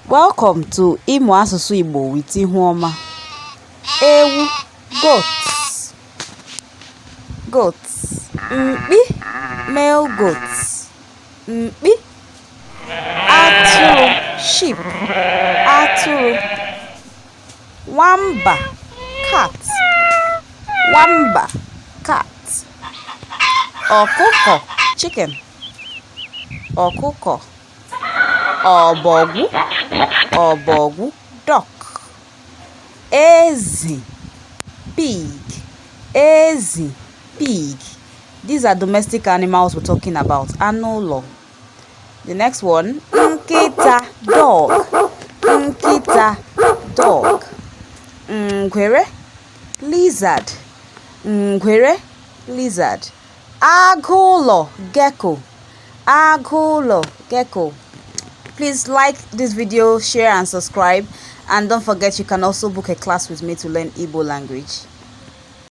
Welcome to Ịmụ Asụsụ Igbo with Ihuoma. Ewu, goat, goat. Mkpi, male goat, mkpi. Atụrụ, sheep, atụrụ. Nwamba, cat, nwamba, cat. Ọkụkọ, chicken, ọkụkọ. Ọbọgwụ, ọbọgwụ, duck. Ezi, pig, ezi, pig. These are domestic animals we're talking about, anụ ụlọ. The next one, nkịta, dog, nkịta, dog. Ngwere, lizard, ngwere, lizard. Agụ ụlọ, gecko, agụ ụlọ, gecko. Please like this video, share and subscribe, and don't forget you can also book a class with me to learn Igbo language.